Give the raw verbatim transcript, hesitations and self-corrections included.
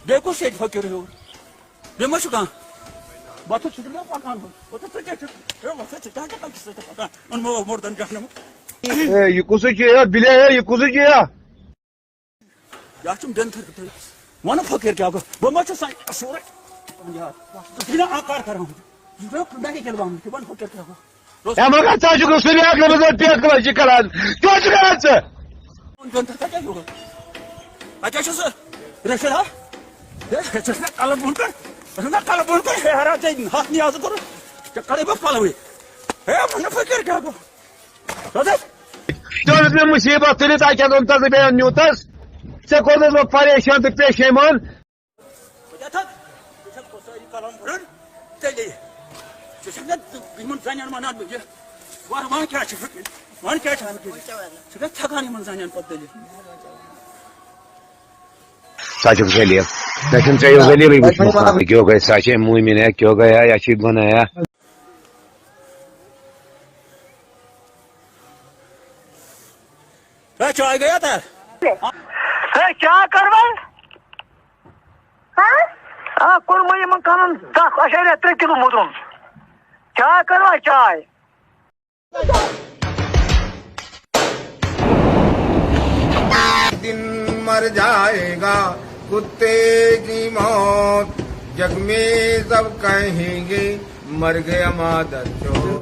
بیٚیہِ کُس ییٚتہِ فقیٖر ہیوٗ؟ بیٚیہِ ما چھُ کانٛہہ؟ بہٕ ہسا چھُس نہٕ پکان۔ بہٕ تہٕ ژٕ کیٛاہ چھُکھ؟ ہے، وۄتھ ژٕ کیٛاہ چھُکھ؟ ژٕ تہِ پکان۔ اوٚن مےٚ مُردن جہنم۔ اے، یہِ کُس چھُ یا بِلے ہے، یہِ کُس چھُ یا؟ یا چھُم دِن تھٔر تھٔر۔ وَنہٕ فقیٖر کیٛاہ گوٚو؟ بہٕ ما چھُس سا سورُے؟ یہِ چھُنہ آکار کران۔ یہِ گوٚو مےٚ کیٛاہ کیٛاہ وَنُن؟ وَنہٕ فقیٖر کیٛاہ گوٚو؟ ہے، مگر ژٕ چھُکھ سُہ بیٛاکھ نمبر پٮ۪ٹھ کَلَس چھِ کَران۔ کیٛاہ چھُ کَران ژٕ؟ وَن دِن تھٔر کیٛاہ گوٚو؟ اَتہِ چھُ سُہ رٔٹِتھ ہا؟ ہے، ژٕ چھُکھ مےٚ کَلہٕ بۄن کَر، ژٕ چھُکھ مےٚ کَلہٕ بۄن کَر، ہے، ہَرا ژےٚ ہَتھ نیازٕ کوٚرُتھ، ژےٚ کَرَے بہٕ پَلوٕے۔ ہے، وَنہٕ فقیٖر کیٛاہ گوٚو؟ تٔمِس مےٚ مُصیٖبت تُلِتھ، اَتہِ حظ اوٚن تَس بیٚیہِ نیوٗ تَس۔ ژےٚ کوٚرنَس بہٕ پریشان تہٕ پریشان۔ بہٕ کیٛاہ تھَکھ؟ ژےٚ چھَکھ پَتہٕ سٲری کَلام پَران تیٚلے۔ ژٕ چھَکھ نہ یِمَن زَنٮ۪ن وَنان بہٕ یہِ۔ وَن، وَن کیٛاہ چھُ؟ وَن کیٛاہ چھُ؟ ژٕ چھُکھ نہ تھَکان یِمَن زَنٮ۪ن پَتہٕ تیٚلہِ؟ سا چھُکھ ذلیل۔ نہ چھُنہٕ ژےٚ یہِ ذلیلٕے وٕچھمُت کانٛہہ۔ کیوں گٔے سا چھے موٗمِن ہے، کیوں گٔے یا چھِ گۄناہ یا۔ ہے، چاے گٔیا تیار؟ ہے، چاے کر وۄنۍ؟ ہاں؟ آ، کوٚر وۄنۍ یِمن کَنن دَکھ، اَسہِ اَنے ترٛےٚ کِلوٗ مُدرُن۔ چاے کر وۄنۍ، چاے۔ دن مر جائے گا، کتے کی موت۔ جگ میں سب کہیں گے، مر گیا مادر چوت۔